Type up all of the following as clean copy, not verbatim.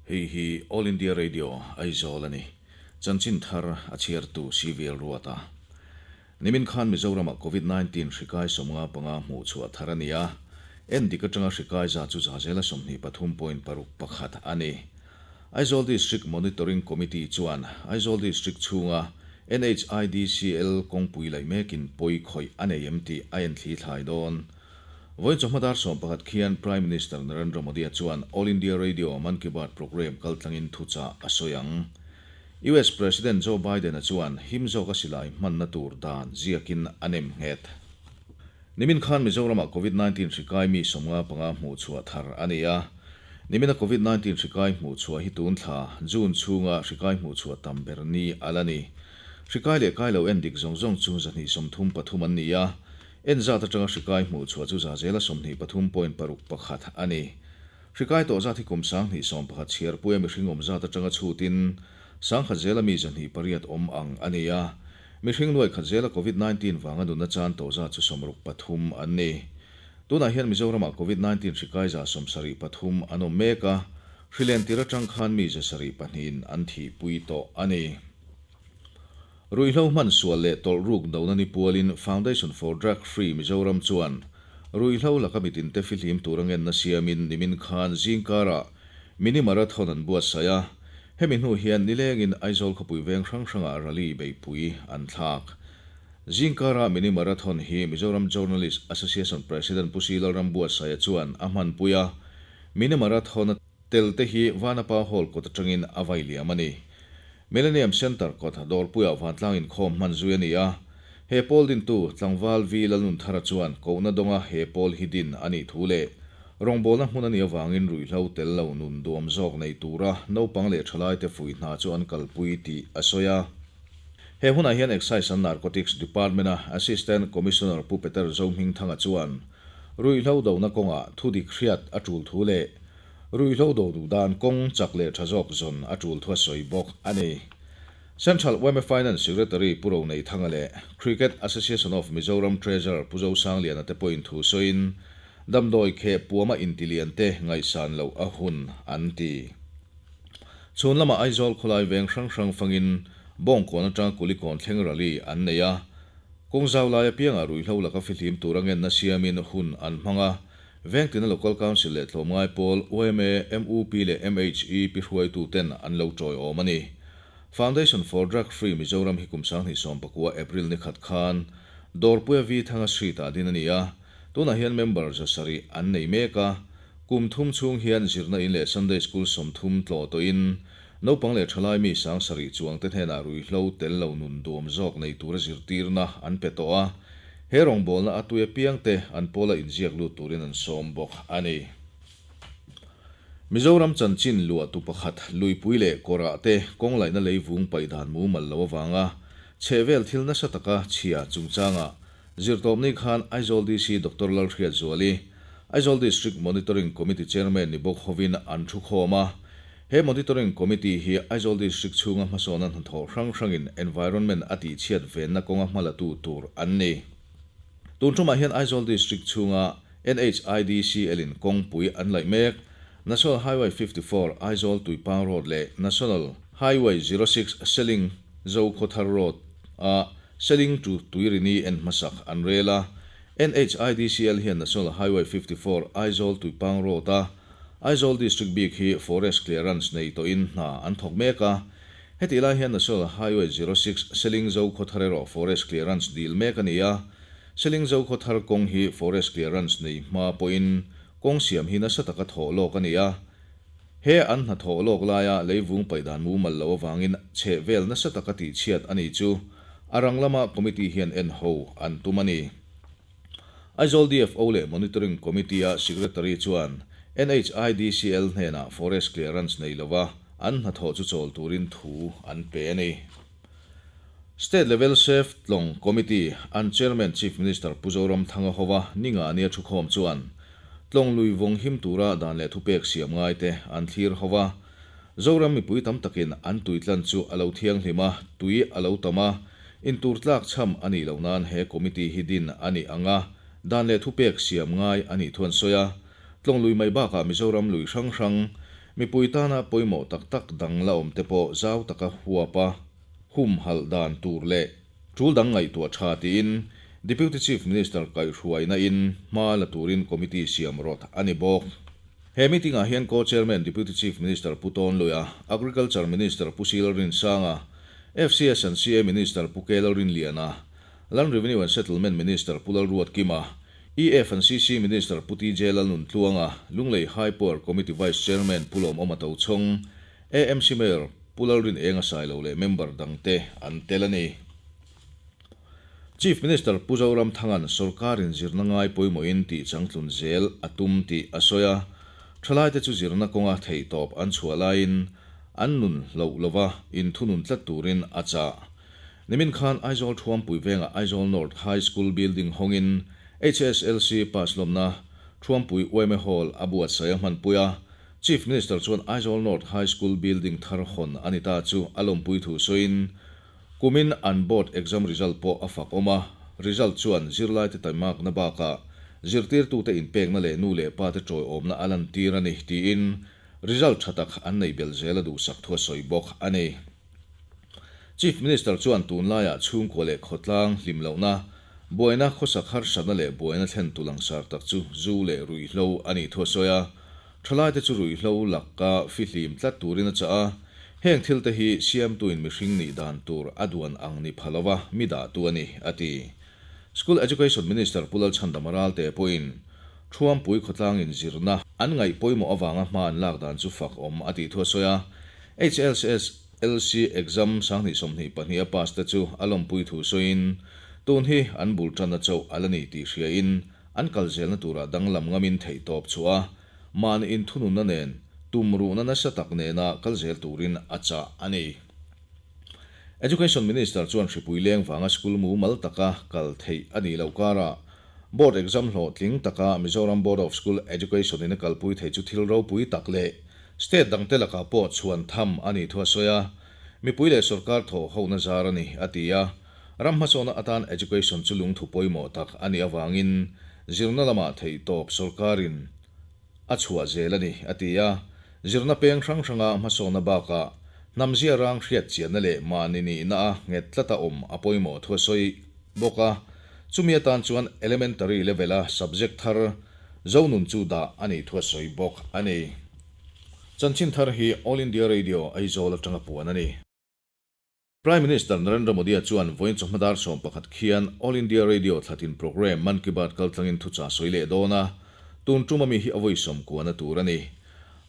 Hei hi All India Radio, Aizawl a ni. Chanchin thar a chhiartu CVL Ruata. Nimin khan Mizoramah Covid 19 hri kai 55 hmuh chhuah thar a ni a, endik atanga hri kai zat chu za zela 23.61 a ni. Aizawl District Monitoring Committee chuan Aizawl District chhunga NHIDCL kawngpui laih mekin pawi khawih a nei em tih a enthli thlai dawn. Vawiin chawhma dar 11 khian Prime Minister Narendra Modi-a chuan All India Radio Mann Ki Baat programme kaltlangin thuchah a sawi ang. US President Joe Biden-a chuan him zawka silai hmanna tur dan ziakin a nem nghet. Nimin khan Mizoramah Covid 19 hri kai mi 55 hmuh chhuah thar a ni a. Nimina Covid 19 hri kai hmuh chhuah hi tun thla, June, chhunga hri kai hmuh chhuah tam ber ni a la ni. Hri kai leh kai lo en dik zawng zawng chu 233 an ni a. En zat atanga hri kai hmuh chhuah chu za zela 23.61 a ni. Hri kai tawh zat hi kum 2011 chhiarpuia mihring awm zat atanga chhutin 1000 zela mi 208 awm ang a ni a. Mihring nuai khat zela Covid 19 vanga nunna chan tawh zat chu 63 an ni. Tunah hian Mizoramah Covid 19 hri kai 73 an awm mek a, hri len tir atang khan mi 72in an thihpui tawh a ni. Ruihhlo hman sual leh tawlh ruk dona ni pualin Foundation for Drug Free Mizoram chuan ruihhlo laka mitinte fihlim tur a ngenna siamin nimin khan zingkarah mini marathon an buatsaih a, hemi hnu hian nilengin Aizawl khawpui veng hrang hrangah rally beihpui an thlak. Zingkara mini marathon hi Mizoram Journalist Association President Pu Si Lalram Buatsaia chuan a hmanpui a, mini marathon a tel te hi Vanapa Hall kawt atangin a vai liam a ni. Millennium Centre kawt dawrpuiah vantlang inkhawm hman zui a ni a, he pawl dintu Tlangval V Lalnunthara chuan kohna dawnga he pawl hi din a nih thu leh rawngbawlna hmun a nih avangin ruihhlo tel lo nun duam zawk nei tura naupang leh thalaite fuih hna chu an kalpui tih a sawi a. He hunah hian Excise and Narcotics Department-a Assistant Commissioner Pu Peter Zohmingthanga chuan ruihhlo dona kawngah thudik hriat a tul thu leh ruihhlo do duh dan kawng chak leh tha zawk zawn a tul thu a sawi bawk a ni. Central yma Finance Secretary Pu Roneithanga leh Cricket Association of Mizoram Treasurer Pu Zosangliana te pawhin thu sawiin damdawi kheh puama intilian te ngaihsan loh a hun an ti. Chhun lamah Aizawl khawlai veng hrang hrang fangin Bawngkawn atanga Kulikawn thleng rally an nei a. Kawng zau lai apiangah ruihhlo laka fihlim tura ngenna siamin hun an hmang a. Vengtina Local Council leh tlawmngai pawl, yma, mup leh MHEP hruaituten an lo tawiawm a ni. Foundation for Drug Free Mizoram hi kum 2019 April ni khat khan Dawrpuia V Thanga Street-ah din a ni a. Tunah hian member 700 an nei mek a. Kum thum chhung hian zirna in leh Sunday School 30 tlawh tawhin naupang leh thalai mi 7000 chuangte hnenah ruihhlo tel lo nun duam zawk nei tura zirtirna an pe tawh a. He rawngbawlna a tui apiangte an pawla inziak lut turin an sawm bawk a ni. Mizoram chanchin luah tu pakhat Luipui leh Kawrah te kawng laihna leivung paih dan mumal lo avanga chhehvel thil nasa taka chhia chungchangah Zirtawpni khan Aizawl DC Doctor Lalhriat Zuali, Aizawl District Monitoring Committee Chairman ni bawk hovin an thu khawm a. He Monitoring Committee hi Aizawl District chhunga hmasawnna hnathawh hrang hrangin environment a tihchhiat venna kawnga hmalatu tur an ni. Tun tumah hian Aizawl District chhunga NHIDCL-in kawngpui an laih mek, National Highway 54 Aizawl Tuipang Road leh National Highway 06 Seling Zokhawthar Road a Seling to Tuirini en hmasak an rel a. NHIDCL hian National Highway 54 Aizawl Tuipang Road a Aizawl District bik hi Forest Clearance nei tawhin hna an thawk mek a. Hetih lai hian National Highway 06 Seling Zokhawthar erawh Forest Clearance dil mek a ni a. Seling Zokhawthar kawng hi Forest Clearance nei hma pawhin kawng siam hi nasa taka thawh lawk a ni a. He an hnathawh lawk laia leivung paih dan mumal lo avangin chhehvel nasa taka tihchhiat a ni chu a rang lama committee hian en ho an tum a ni. Aizawl DFO leh Monitoring Committee-a Secretary chuan NHIDCL hnenah Forest Clearance nei lova an hnathawh chu chawl turin thu an pe a ni. State Level Safe Tlawng Committee an Chairman Chief Minister Pu Zoramthanga hova ninga nia thukhawm chuan Tlawng lui vawng him tura dan leh thupek siam ngai te an thlir ho va. Zoram mipui tam takin an tui tlan chu a lo thianghlim a, tui a lo tam a, intur tlak chham a nih loh nan he committee hi din a nih ang a, dan leh thupek siam ngai a nih thu an sawi a. Tlawng lui mai bakah Mizoram lui hrang hrang, mipui tana pawimawh tak tak dang la awm te pawh zau taka huap a, humhalh dan tur leh tul dang ngaihtuah tha tiin Deputy Chief Minister kaihhruaina in hma la turin Committee siam rawt a ni bawk. He meeting-ah hian Co-Chairman Deputy Chief Minister Pu Tawnluia, Agriculture Minister Pu C Lalrinsanga, FCS and CA Minister Pu K Lalrinliana, Land Revenue and Settlement Minister Pu Lalruatkima, EF and CC Minister Pu TJ Lalnuntluanga, Lunglei High Power Committee Vice Chairman Pu Lawmawma Tochhawng, AMC Mayor Pu Lalrin Enga Sailo leh member dangte an tel a ni. Chief Minister Pu Zoramthanga'n sorkarin zirna ngai pawimawhin tih changtlun zel a tum tih a sawi a, thalaite chu zirna kawnga theihtawp an chhuah laiin an nun hloh lova inthunun tlat turin a chah. Nimin khan Aizawl Thuampui vengah Aizawl North High School building hawngin HSLC pass lawmna Thuampui yma Hall a buatsaih a hmanpui a, Chief Minister chuan Aizawl North High School building thar hawn a ni ta chu a lawmpui thu sawiin, kumin an board exam result pawh a fak awm a, result chuan zirlaite taimakna bakah zirtirtute inpekna leh nu leh pate tawiawmna a lantir a ni tiin result tha tak an nei belh zel a duhsak thu a sawi bawk a ni. Chief Minister chuan tunlaiah chhungkua leh khawtlang hlim lohna, buaina khawsak harsatna leh buaina thlen tu langsar tak chu zu leh ruihhlo a nih thu a sawi a. Thalaite chu ruihhlo laka fihlim tlat turin a chah a, heng thilte hi siamtuin mihring nih dan tur a duan ang ni pha lova mi dahtu a ni, a ti. School Education Minister Pu Lalchhandama Ralte pawhin Thuampui khawtlangin zirna an ngaih pawimawh avanga hma an lak dan chu fak awm a tih thu a sawi a. HLS LC exam 2022 a pass te chu a lawmpui thu sawiin, tun hi an bul tanna chauh a la ni tih hriain an kal zelna turah danglam ngamin theihtawp chhuah a, mahni inthununna nen tumruhna nasa tak nena kal zel turin a chah a ni. Education Minister chuan hripui leng vanga school mumal taka kal theih a nih loh karah Board exam hlawhtling taka Mizoram Board of School Education in a kalpui thei chu thil ropui tak leh state dangte lakah pawh chhuan tham a nih thu a sawi a, mipui leh sorkar thawh hona zar a ni, a ti a. Ram hmasawhna atan education chu lungthu pawimawh tak a nih avangin zirna lamah theihtawp sorkarin a chhuah zel a ni, a ti a. Zirna peng hrang hranga hmasawhna bakah hnamzia rang hriat chianna leh mahni nihna a nghet tlata awm a pawimawh thu a sawi bawk a. Chumi atan chuan elementary level-a subject thar Zonun chu dah a nih thu a sawi bawk a ni. Chanchin thar hi All India Radio Aizawl atanga puan a ni. Prime Minister Narendra Modi-a chuan vawiin chawhma dar 11 khian All India Radio thlatin programme Mann Ki Baat kaltlangin thuchah sawi leh dawn a, tun tum ami hi a vawi sawmkuana tur a ni.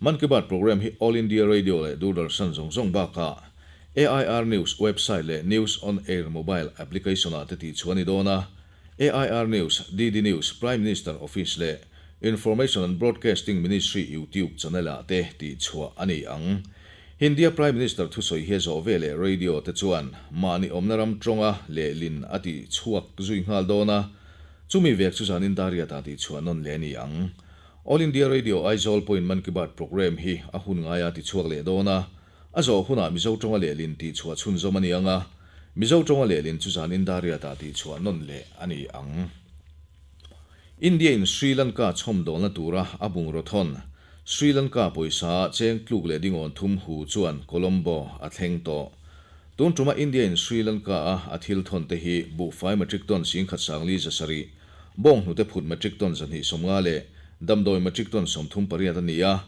Mann Ki Baat programme hi All India Radio leh Doordarshan zawng zawng bakah AIR News website leh News on Air mobile application-ah te tihchhuah a ni dawn a, AIR News, DD News, Prime Minister Office leh Information and Broadcasting Ministry YouTube channel-ah te tihchhuah a ni ang. India Prime Minister thusawi hi a zawh ve leh radio te chuan mahni awmna ram tawnga lehlin a tih chhuak zui nghal dawn a, chumi vek chu zanin Dariat-ah tih chhuah nawn leh a ni ang. All India Radio Aizawl pawhin Mann Ki Baat programme hi a hun ngaia ti chhuak leh dawn a, a zawh hunah Mizo tawnga lehlin tih chhuah chhunzawm a ni ang a, Mizo tawnga lehlin chu zanin Dariat-ah tih chhuah nawn leh a ni ang. India-in Sri Lanka chhawmdawlna tura a bungraw thawn Sri Lanka pawisa cheng tluk leh dingawn thum hu chuan Colombo a thleng tawh. Tun tuma India-in Sri Lanka-a a thil thawn te hi buhfai metric ton 10,400 7, bawnghnute phut metric ton 250 leh damdawi metric ton 38 a ni a.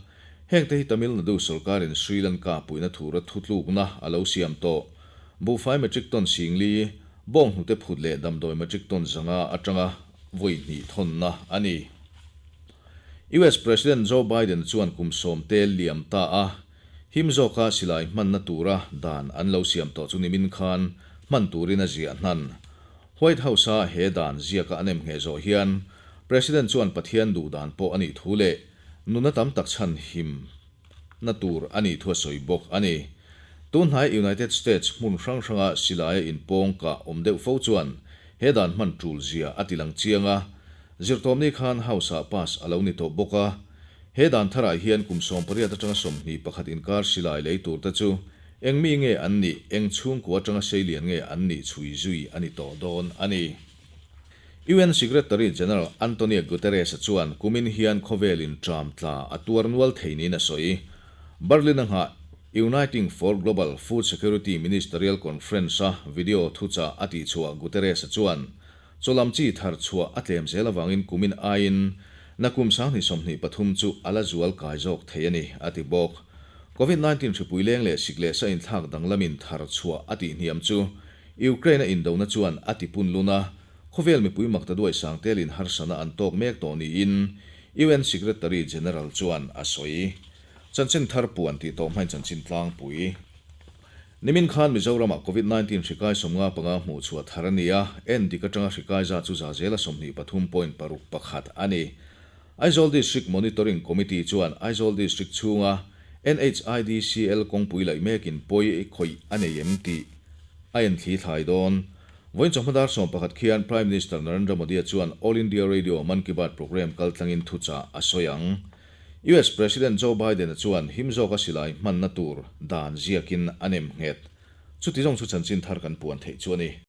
Heng te hi Tamil Nadu sorkarin Sri Lanka puihna thura thutlukna a lo siam tawh. Buhfai metric ton 4,000, bawnghnute phut leh damdawi metric ton 500 atanga vawi hnih thawnna a ni. US President Joe Biden chuan kum sawm te liam ta a, him zawka silai hmanna tura dan an lo siam tawh chu nimin khan hman turin a ziah hnan. White House-a he dan ziaka an emngheh zawh hian President chuan Pathian duh dan pawh a nih thu leh nuna tam tak chhan him na tur a nih thu a sawi bawk a ni. Tunhnai United States hmun hrang hranga silaia inpawng kah awm deuh fo chuan he dan hman tul zia a ti lang chiang a, Zirtawmni khan House-ah pass a lo ni tawh bawk a. He dan tharah hian kum 18 atanga 21 inkar silai lei turte chu eng mi nge an nih, eng chhungkua atanga seilian nge an nih chhui zui a ni tawh dawn a ni. UN Secretary General Antonio Guterres-a chuan kumin hian khawvelin tram tla a tuar nual thei niin a sawi. Berlin-a nghah Uniting for Global Food Security Ministerial Conference-a video thuchah a tihchhuah Guterres-a chuan chaw lam chi thar chhuah a tlem zel avangin kumin aiin nakum 2023 chu a la zual kai zawk thei a ni, a ti bawk. Covid 19 hripui leng leh sik leh sa inthlak danglamin thar chhuah a tihhniam chu Ukraine-a indona chuan a tipun lun a, khawvel mipui maktaduai sang telin harsana an tawk mek tawh niin UN Secretary General chuan a sawi. Chanchin thar puan tih tawh hmain chanchin tlangpui. Nimin khan Mizoramah Covid 19 hri kai 55 hmuh chhuah thar a ni a, en dik atanga hri kai zat chu za zela 23.61 a ni. Aizawl District Monitoring Committee chuan Aizawl District chhunga NHIDCL kawngpui laih mekin pawi khawih a nei em tih a enthli thlai dawn. Vawiin chawhma dar 11 khian Prime Minister Narendra Modi-a chuan All India Radio Mann Ki Baat programme kaltlangin thuchah a sawi ang. US President Joe Biden-a chuan him zawka silai hmanna tur dan ziakin a nem nghet. Chuti zawng chu chanchin thar kan puan theih chu a ni.